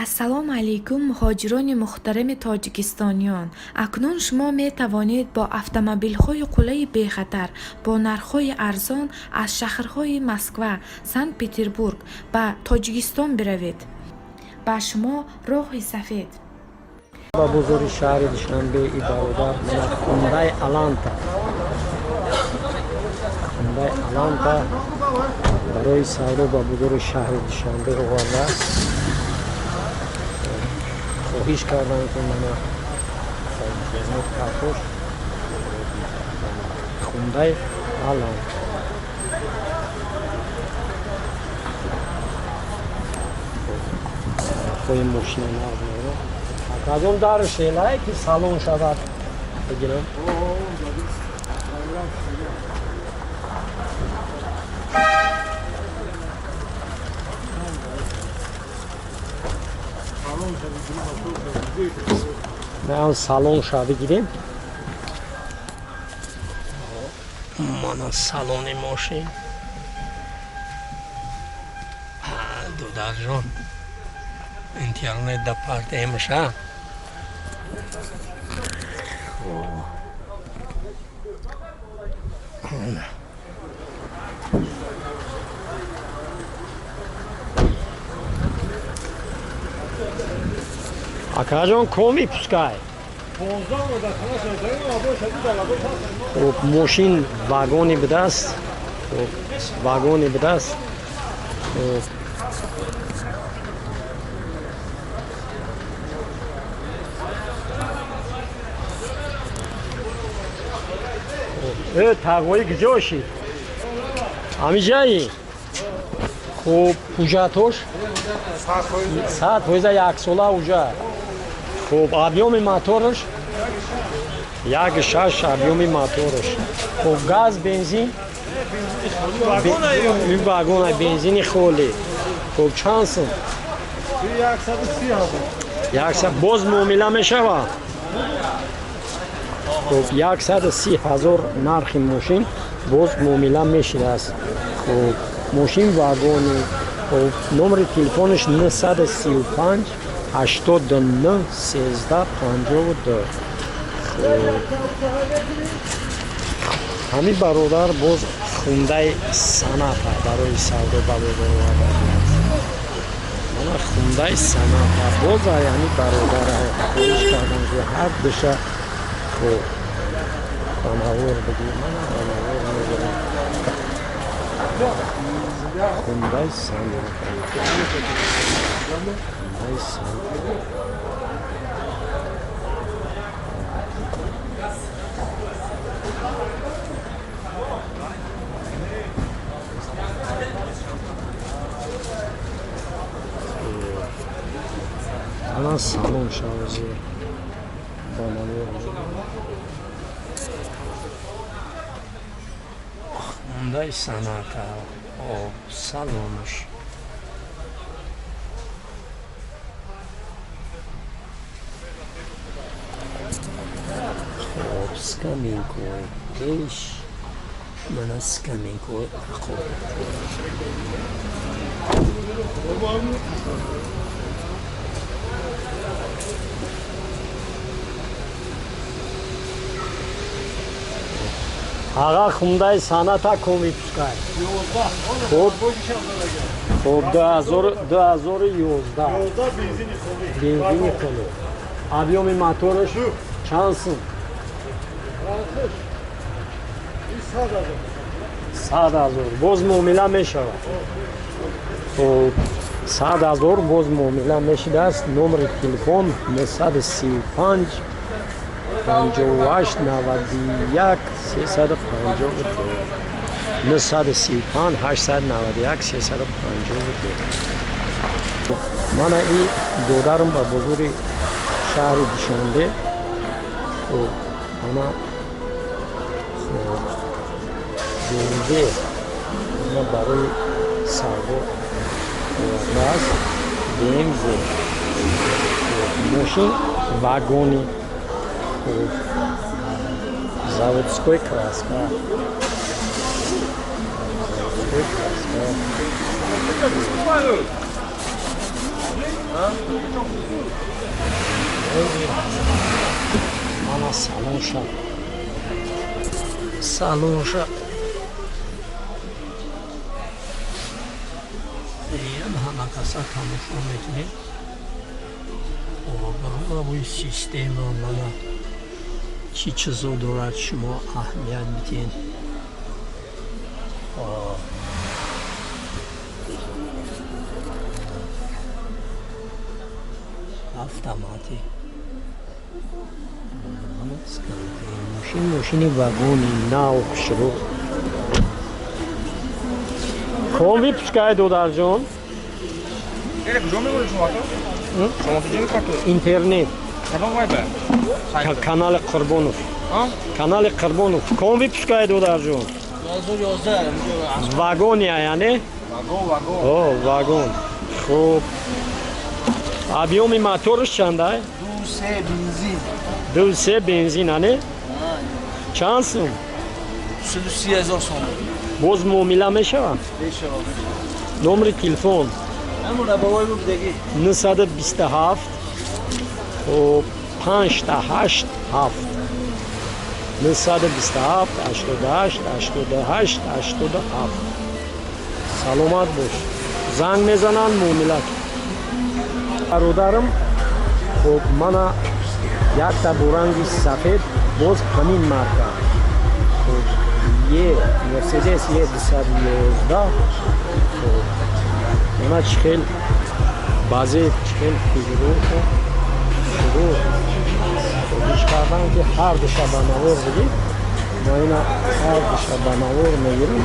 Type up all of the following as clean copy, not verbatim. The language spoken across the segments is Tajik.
Ассалому алайкум, муҳоҷирони муҳтарами тоҷикистониён! Акнун шумо метавонед бо автомобилҳои қулайи бехатар бо нархҳои арзон аз шаҳрҳои Москва, Санкт Петербург ба Тоҷикистон биравед. Ба шумо роҳи сафед. Ба бозори шаҳри Душанбе и бародар Хундай Аланта, Хундай Аланта барои савдо ба бозори шаҳри Душанбе овардааст. Хоҳиш кардам, ки мана картош Хундай Аланта. Нархҳои мошина нағз меёбад. Аз он дар шелае ки салон шавад бигирам. Ман салон ша бигирем. Мана салони мошин. Додарҷон, интернет да партемша. Акаҷон, коми пускай. Хуб, мошин вагони будааст. Хуб, вагони будааст. Хуб, тағвои куҷо шид? Ҳамиҷаи? Хуб, ҳуҷҷатош 100%, яксола ҳуҷҷат. Хуб, объёми мотораш 1,6 объёми мотораш. Хуб, газ, бензин? Вагона, бензини холӣ. Хуб, чанд сум? 100. Боз муомила мешавад. Хуб, 130 000 нархи мошин, боз муомила мешидааст. Хуб, мошин вагони. Хуб, номери телефонаш 935 89 13 52. Хуб, ҳамин бародар боз Хундай Соната барои савдо ба бозор овардааст. Мана Хундай Соната боз ҳамин бародар хоҳиш кардам, ки ҳар душа хуб ба навор бигир. Мана ба навор мегирам. Хундай Соната, Хундай Соната. Ана салон шавази ба навор. Хундай Соната, салонаш. Хоб, скамейкаҳои пеш, мана скамейкаҳои ақоб. Аға, Хундай Соната коми пускай? Хуб, хуб, 2011, бензини холӣ. Объёми мотораш чанд сум? 100 000, боз муомила мешавад. Хуб, 100 000, боз муомила мешидааст. Номери телефон 935 58 91 352, 935 891 352. Мана и додарам ба бозори шаҳри Душанбе, хуб, ана БМВ ана барои савдо овардааст. БМВ, мошин вагони, заводской краска, заводской краска. Мана салонша. Салонша. Ҳама каса тамошо мекунем. Руловой система мана чӣ чизо дорад, шумо аҳамият бидиҳед. Автомати. Мошин, мошини вагони нав, хушрӯ. Ком выпускай, додарҷон? Интернет. Канали Қурбонов. Канали Қурбонов. Ком выпускай, додарҷон? Вагония, яъне? О, вагон. Хуб. Объёми мотораш чандай? 2.3 бензин. 2.3 бензин, ане? Чанд сум? 330 000 сом. Боз муомила мешавад? Мешавад. Номери телефон? Ҳамон бобои бу бидагӣ. 927 хуб 5 8 7 927 88 88 87. Саломат бош. Занг мезананд, муомила. Бародарам, хуб мана якта буранги сафед, боз ҳамин марка. Хуб, Е Мерседес Е 211. Хуб, мана чӣ хел баъзе чӣ хел хужрӯ шурӯ хоҳиш кардам, ки ҳар душа ба навор бигир. Ма ина ҳар душа ба навор мегирам.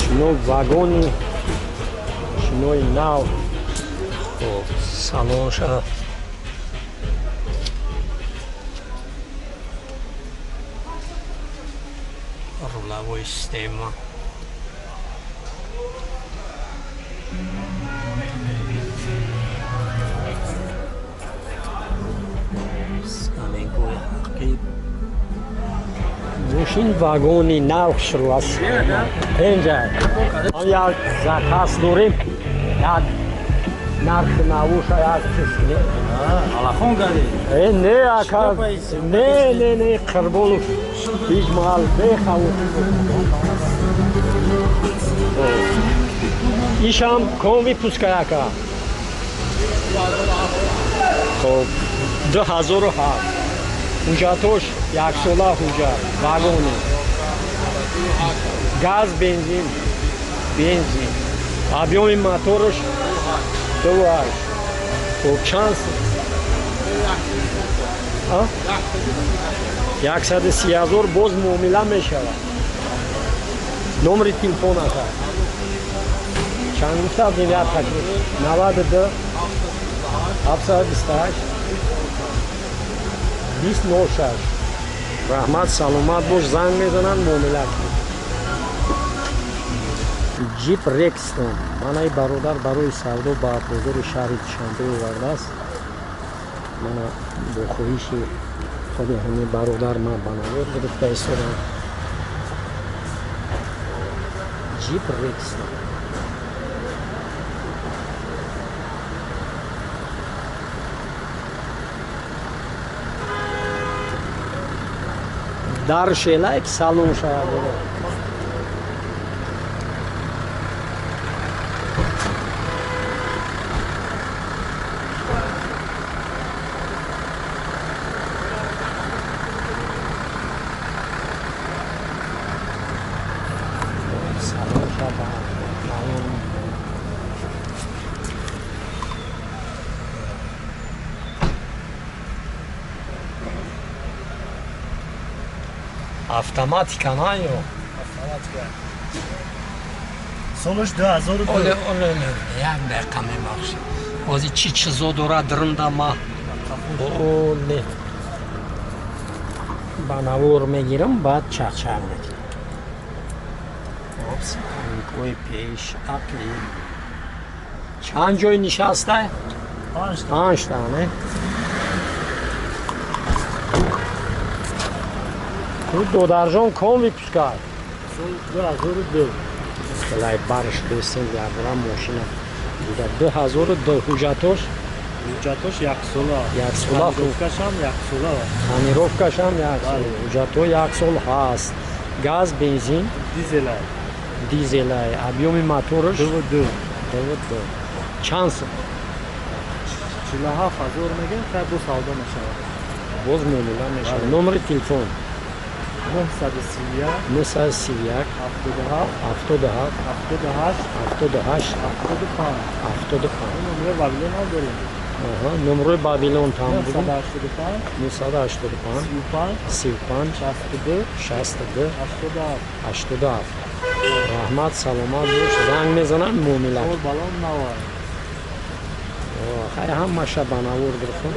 Шино вагони, шинои нав. Хуб, салонша руловой система. Скамейкои ҳаққи. Мошин вагони нав, хушрӯ аст. Пенҷа. Як заказ дорем. Як нархи навуша як чиз. Алахон кардӣ? Э, не, ака. Не, не, не, Қурбонов. Ҳеҷ маҳал бехавоф. Ишам ком выпускай, ака? Хуб, 2007. Ҳуҷҷатош яксола, ҳуҷҷат, вагони. Газ, бензин? Бензин. Объёми мотораш 2.8. Хуб, чанд? 130 000, боз муомила мешавад. Номери телефон, ака? Чанд гуфта будем, як такрор? 92 728 20 06. Раҳмат, саломат бош. Занг мезананд, муомила кунед. Ҷип Рекстон. Манаи бародар барои савдо ба бозори шаҳри Душанбе овардааст. Мана бо хоҳиши худи ҳамин бародар ман ба навор гирифта истодам. Ҷип Рекстон. Дар шелайк салон шавад. Салон шавад. Автоматика на ё? Автоматика. Солаш 2002. Оле, оле, оле, як дақиқа мебахшед. Ҳозир чӣ чизо дорад, дурунда ма Оле ба навор мегирам, баъд чахчах мекунам. Опс, кой пеш ақли чанд ҷой нишаста? Панҷта, не? Ту, додарҷон, ком выпускай? 2002. Лай барш дестем, ябра мошина дида 2002, ҳуҷҷатош? Ҳуҷҷатош яксола. Яксола. Тонировкашам яксола. Тонировкашам як сол, ҳуҷҷатҳо як сол ҳаст. Газ, бензин? Дизелай. Дизелай. Объёми мотораш? 2,2. 2,2. Чанд сум? 47 000 мегӯям, хай, бо савдо мешавад. Боз муомила мешавад. Номери телефон? 931. 931. 77. 77. 78. 78. 75. 75. Номери Вавилон ҳам дорем. Номерои Бабилон там буд? 985. 985. 35. 35. 62. 62. 87. 87. Раҳмат, саломат бош, занг мезананд, муомила. Балон навай. Хай, ҳамаша ба навор гирифтам.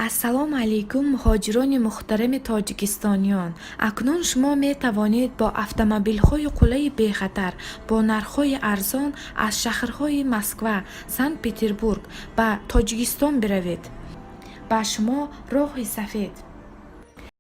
Ассалому алайкум, муҳоҷирони муҳтарами тоҷикистониён! Акнун шумо метавонед бо автомобилҳои қулайи бехатар бо нархҳои арзон аз шаҳрҳои Москва, Санкт Петербург ба Тоҷикистон биравед. Ба шумо роҳи сафед.